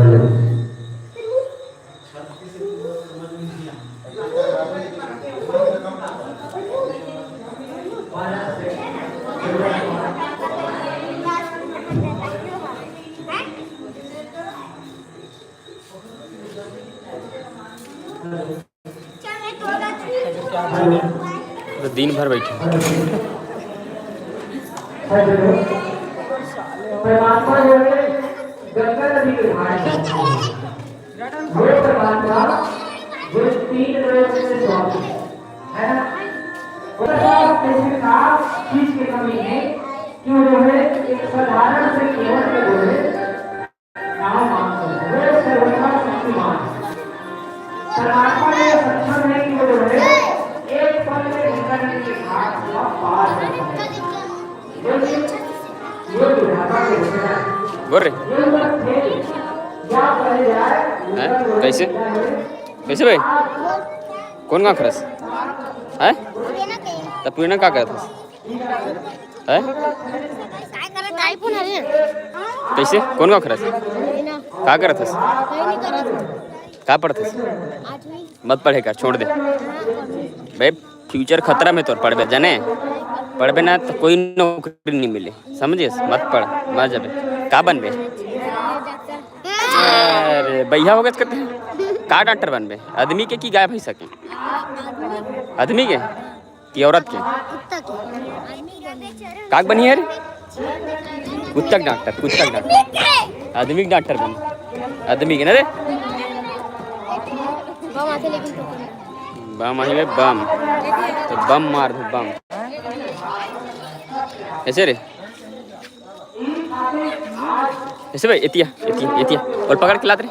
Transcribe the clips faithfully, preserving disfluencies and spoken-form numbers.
तो दिन भर बैठे। बोल रे। हैं? कैसे? कैसे भाई? कौन गाँव खरस? हैं? त पुरना का करत हस? हैं? कैसे? कौन गाँव खरस? का करत हस? का पढ़त हस? मत पढ़े कर, छोड़ दे। बे, फ्यूचर खतरा में तोर, पढ़बे जाने, पढ़बे ना तो कोई नौकरी नहीं मिले, समझिस? मत पढ़, मर जाबे। का बनबे? अरे भैया हो गए करते हैं, का डॉक्टर बनबे? आदमी के कि गाय भैंसा के? आदमी के कि औरत के? काक बनी है रे? कुत्ता के डॉक्टर, कुत्ता के डॉक्टर। आदमी के डॉक्टर बन, आदमी के ना रे। बम आई बे, बम। तो बम मार दो, बम। ऐसे रे। ऐसे भाई, एतिया, एतिया, एतिया। और पकड़ के लात रे।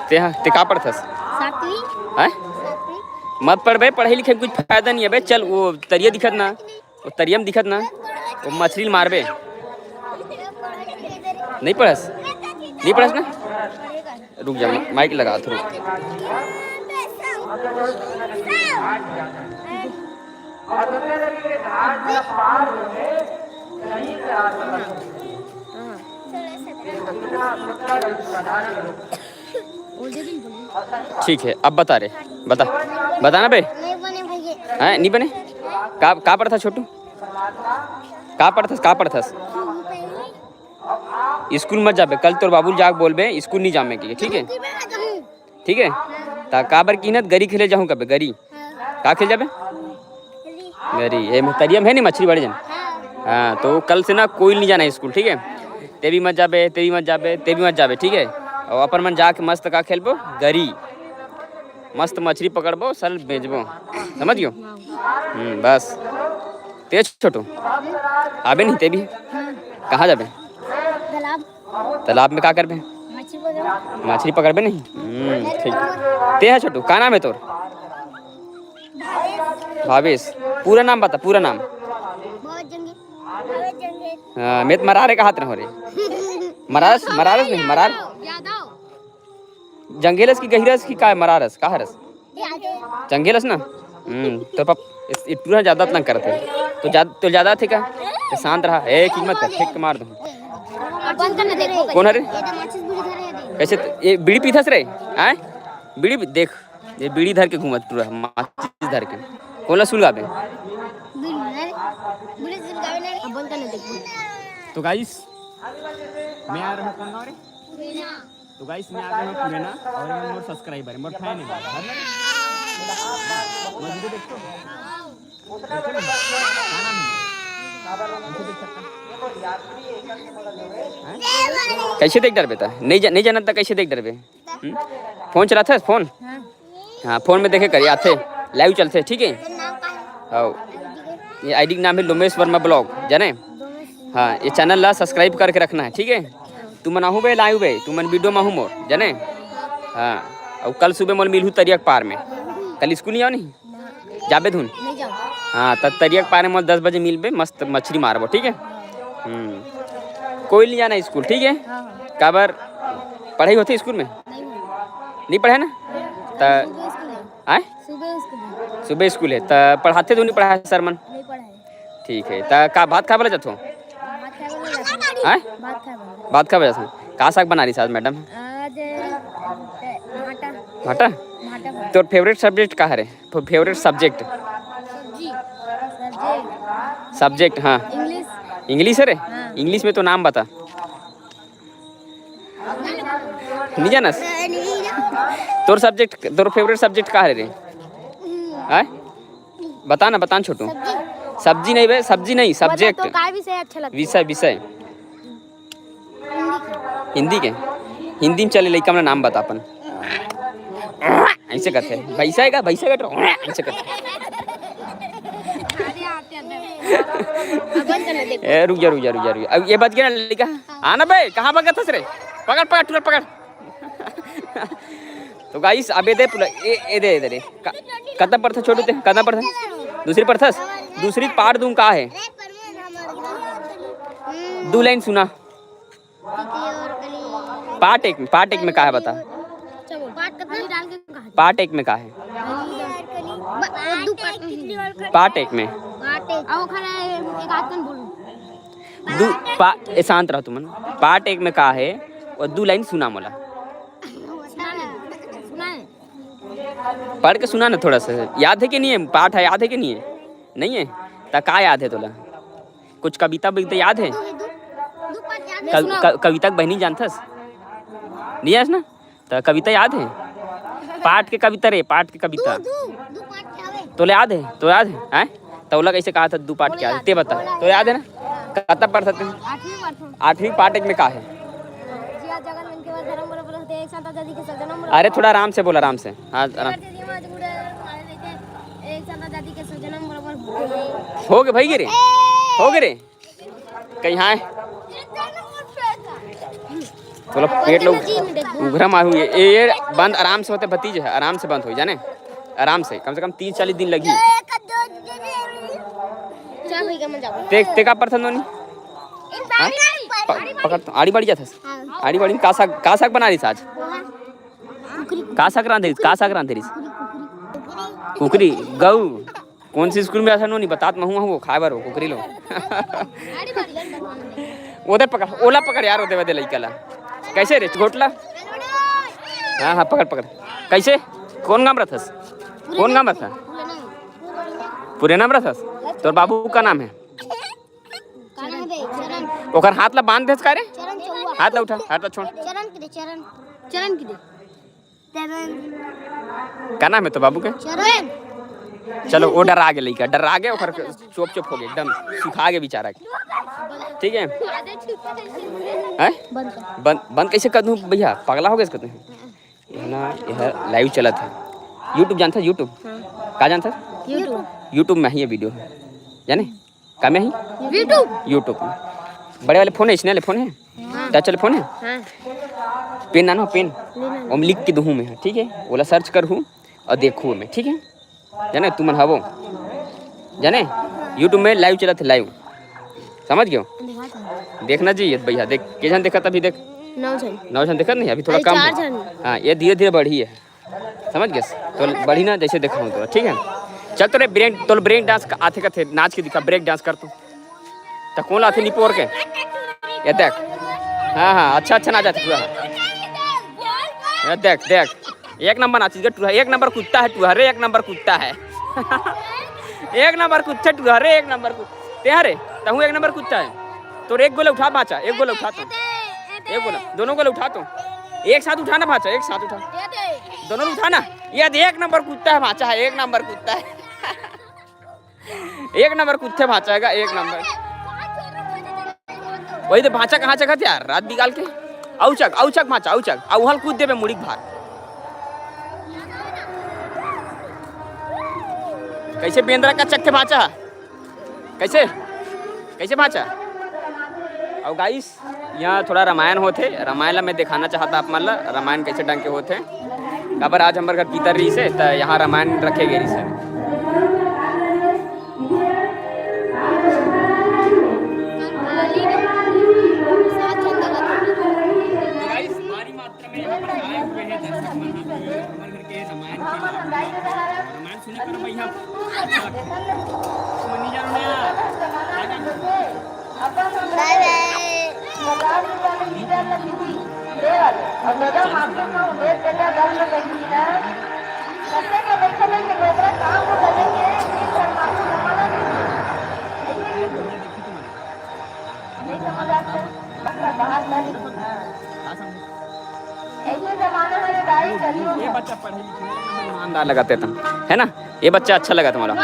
ते हाँ, ते का पढ़थस? सातवीं। हैं? सातवीं। मत पढ़ बे, पढ़ाई लिखाई में कुछ फायदा नहीं है बे। चल, वो तरिया दिखत ना, वो तरिया में दिखत ना, वो मछली ल मारबे। नहीं पढ़स? नहीं पढ़स ना? रुक जा, माइक लगा थोड़ा। ठीक है, अब बता रे, बता, बताना बे। नहीं बने भैया। हैं, नहीं बने? का, का पढ़थस छोटू? का पढ़थस, का पढ़थस? स्कूल मत जाबे, कल तोर बाबू ल जाके बोलबे, स्कूल नहीं जामे के, ठीक है? ठीक है? ता काबर किहन त गरी खेले जाहूँ कबे, गरी। का खेल जाबे? गरी। ए, तरिया में है नहीं मछली बड़े जन। हाँ, तो कल से ना कोई नहीं जाना है स्कूल, ठीक है? ते भी मत जाबे, ते भी मत जाबे, ते भी मत जाबे, ठीक है? और अपन मन जाके मस्त का खेलबो? गरी। मस्त मछली पकड़बो, साल बेचबो। समझ गयो? हम्म, बस। तेज छोटू। आबे नहीं ते भी। कहाँ जाबे? तालाब। तालाब में का करबे? मछली पकड़बे। मछली पकड़बे नहीं? हम्म, ठीक। ते है छोटू, का नाम है तोर? भावेश। पूरा नाम बता, पूरा नाम। बहुत जंगल। बहुत जंगल। हाँ, मैं तो मरार है, कहा रहो रे? मरारस, मरारस नहीं, मरार। यादव। जंगेलस की गहिरस की का है, मरारस, का हरस? जंगेलस ना? हम्म, तो पप, इस, इस पूरा ज्यादा तंग करते हैं। तो ज्यादा, तो ज्यादा थे क्या? तो शांत रहा। ए, की मत कर, फेंक के मार दूँ। कौन है रे? कैसे त-, ये बीड़ी पीथस रे? आय? बीड़ी पी-, देख, ये बीड़ी धर के घूमत पूरा, माचिस धर के। कौन ला सुलगाबे? तो गाइस, मैं आ रहा हूँ, कौन गाँव रे? तो गाइस, मैं आ गया हूँ पुराना और ये मोर सब्सक्राइबर है, मोर फैन है, मतलब, मोर वीडियो देखते हो? देखते हो ना? क्या नाम है? कैसे देख सकते हैं? हैं? कैसे देख डरबे ता? नहीं जा-, नहीं जानत ता, कैसे देख डरबे? हम्म? फोन चलाथस, फोन? हाँ। हाँ, फोन में देखे करी, आथे, लाइव चलथे, ठीक है? हाँ, ये आईडी का नाम है लोमेश वर्मा ब्लॉग, जाने? हाँ, ये चैनल ला सब्सक्राइब करके रखना है, ठीक है? तुमन आहू बे, लाइव बे, तुमन वीडियो में आहू मोर, जाने? हाँ, और कल सुबह मोल मिलहू तरिया के पार में। कल स्कूल नहीं आओ नहीं? जाबे धुन? नहीं जाओ। हाँ, तब तरिया के पार में मोल दस बजे मिलबे, मस्त मछली मारबो, ठीक है? हम्म। कोई नहीं जाना स्कूल, ठीक है? हाँ, हाँ। काबर पढ़ाई होथे स्कूल में? नहीं होथे। नहीं पढ़े ना? त सुबह स्कूल है। आय? सुबह स्कूल है। सुबह स्कूल है, त पढ़ाथे तो नहीं पढ़ाए सर मन? नहीं पढ़ाए। ठीक है, त का भात खाए वाला जाथो? भात खाए वाला जाथो। हैं? भात खाए बर। भात खाए बर जाथन। का साग बना रही आज मैडम? आज भाटा। भाटा? भाटा बना। तोर फेवरेट सब्जेक्ट का हरे? Favourite subject? सब्जी। सब्जेक्ट। सब्जेक्ट, हाँ। इंग्लिश। इंग्लिश हरे? हाँ। इंग्लिश में तो नाम बता। नहीं जानस? नहीं जान। तोर सब्जेक्ट, तोर फेवरेट सब्जेक्ट का हरे रे? हम्म। हैं? बता ना, बता ना छोटू। सब्जी। सब्जी नहीं बे, सब्जी नहीं, बता सब्जेक्ट। तो काय विषय अच्छा लगता है? विषय, विषय। हिंदी के। हिंदी में चले लइका मन नाम बता अपन। ऐसे करथे, भैंसा हे का, भैंसा हे का, ऐसे करथे। ए, रुक जा, रुक जा, रुक जा, रुक जा। अब ये बच गया ना लइका। आना बे, कहाँ भगत हस रे? पकड़, पकड़, टूरा पकड़। तो गाइस, अब ये दे पुला, ए, ए दे, ए दे रे। क-, कतना पढ़थस छोटू ते? कतना पढ़थस? दूसरी पढ़थस? दूसरी पाठ दूं का है? दू लाइन सुना। पाठ एक में, पाठ एक में का है बता? पाठ एक में का है? पाठ एक में। दू पा-, ए, शांत रह तुमन। पाठ एक में का है? और दू लाइन सुना मोला। पढ़ के सुना ना थोड़ा सा। याद है कि नहीं है? पाठ है, याद है कि नहीं है? नहीं है? त का याद है तोला? कुछ कविता विविता याद है? क-, क-, कविता के बहिनी जानथस? नहीं जानस ना? त कविता याद है? पाठ के कविता रे, पाठ के कविता। तोला याद है? तो याद है? हैं? त ओला कैसे कहा था दू पाठ के याद है? ते बता। तो याद है ना? कतक पढ़थस ते? आठवीं पाठ एक में का है? अरे थोड़ा आराम से बोल, आराम से। हाँ, आराम। होगे भाई रे, होगे रे। कहीं हाँ। थोड़ा पेट लोग उघरा मार हुई। ये, ये बंद आराम से होते भतीज है, आराम से बंद हो जाने, आराम से, कम से कम तीस चालीस दिन लगी। ते, ते का पढ़थस नोनी? हाँ? प-, पकड़ तो, आड़ी बाड़ी जाथस। आड़ी बाड़ी में का साग, का साग बना रही आज? का साग रांधे रहिस? का साग रांधे रहिस? कुकरी, गऊ। कौन सी स्कूल में ऐसा नोनी बतात महू हूँ खाए बर हो कुकरी लो। ओदे पकड़, ओला पकड़ यार, ओदे वदे लइका ला। कैसे रे घोटला? हाँ, हाँ, पकड़, पकड़। कैसे? कौन गाँव रथस? कौन गाँव रथा? पुरेना में रथस? तोर बाबू का नाम है? ओकर हाथ ला बांध देस का रे? हाथ ला उठा, हाथ ला छोड़। चरण के दे, चरण। चरण के दे। चरण। का नाम है तो बाबू के? चरण। चलो, वो डरा गे लइका, डरा गे, ओकर चुप चुप हो गे, एकदम सुखा गे बेचारा के। ठीक है? हैं? बंद कर। बंद, बंद कैसे कर दूं भैया? पगला हो गया इसका तो। ये ना, ये लाइव चलत है। YouTube जानता है? YouTube? हाँ। का जानता है? YouTube। YouTube में ही ये वीडियो है, जाने? का में ही? YouTube। YouTube में। बड़े वाले फोन है, इसने वाले फोन है? हाँ। टच वाले फोन है? हाँ। पेन ना, ना, पेन। ओम लिख के दूँ मैं, ठीक है? ओला सर्च कर हूँ और देखूँ मैं, ठीक है? जाने तुमन हवो, जाने YouTube में लाइव चलत है, लाइव। समझ गयो? देखना जी ये भैया, देख के झन देखत अभी देख। नौ झन। नौ झन देखत नहीं, अभी थोड़ा अरे, कम चार है। झन। हाँ, ये धीरे धीरे बढ़ी है। समझ गए? तो बढ़ी ना, जैसे देखा हूँ तो, ठीक है। चल तोरे ब्रेक, तोर ब्रेक डांस आथे कथे, नाच के दिखा, ब्रेक डांस कर तू। त कौन आथे निपोर के? ये देख। हाँ, हाँ, अच्छा, अच्छा नाच आथे पूरा। ये देख, देख। एक नंबर नाचिस गे टूरा, एक नंबर कुत्ता है टूरा रे, एक नंबर कुत्ता है। एक नंबर कुत्ता टूरा रे, एक नंबर कुत्ता। ते हरे, तहूँ एक नंबर कुत्ता है। तोर एक गोला उठा भाचा, एक गोला उठा तो। एक गोला, दोनों गोला उठा तो। एक साथ उठा ना भाचा, एक साथ उठा। दोनों उठा ना। ये देख, एक नंबर कुत्ता है भाचा है, एक नंबर कुत्ता है। एक नंबर कुत्ते भाचा है, एक नंबर। वही तो भाचा कहाँ चघत यार, रात बिगाल के। औचक, औचक भाचा, औचक। औहल कूद देबे मुड़ी के भार। कैसे बेंदरा का चकथे भाचा? कैसे? कैसे भाचा? और गाइस, यहाँ थोड़ा रामायण होथे, रामायण ला मैं दिखाना चाहता आप मन ला, रामायण कैसे ढंग के होथे। काबर आज हमर घर पितर रहिस हे, त यहाँ रामायण रखे गे रहिस हे। गाइस, भारी मात्रा में यहाँ पर आए हुए हैं दर्शक महानुभाव, हमर घर के रामायण के लिए। रामायण सुने करो भैया। मनी जानो ना। बाय बाय। हजार रुपया में लीटर लगी थी, केवल। और दादा, मासूम का उमेश बेटा घर में बैठी है। कत्ते के बैठे बैठे डोकरा काम को करेंगे, ये सब मासूम जमाना नहीं है। नहीं समझ आते, बाहर नहीं। ऐसे जमाना में दाई करियो। ये बच्चा पढ़े लिखे में ईमानदार लगा तेता, है ना? ये बच्चा अच्छा लगा तुम्हारा।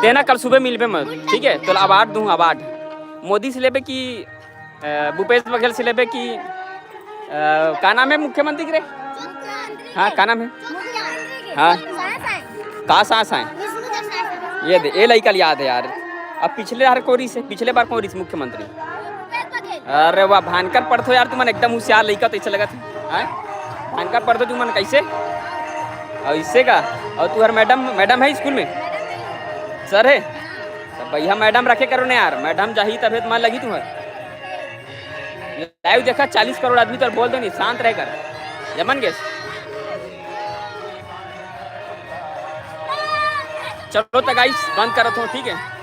तेना कल सुबह मिलबे मैं, ठीक है? तो अवार्ड दूं, अवार्ड। मोदी से लेबे कि, अ, भूपेश बघेल से लेबे कि, अ, का नाम है मुख्यमंत्री के रे? हाँ, का नाम है? हाँ। का सांस आए? ये दे, ये लइका ल याद है यार। अब पिछले बार कोन रिहिसे, पिछले बार कोन रिहिसे मुख्यमंत्री? अरे वाह, भानकर पढ़थो यार, तुमन एकदम होशियार लइका तइसे लगत हे। हैं? भानकर पढ़थो तुमन कइसे? अउ इससे का? अउ तुहर मैडम, मैडम है स्कूल में? सर है? त भैया मैडम रखे करो ना यार, मैडम जाही तभे तुमन लगही तुहर। लाइव देखा, चालीस करोड़ आदमी तो बोल दे नहीं, शांत रह कर। जमन गेस। चलो त गाइस, बंद करत हो, ठीक है?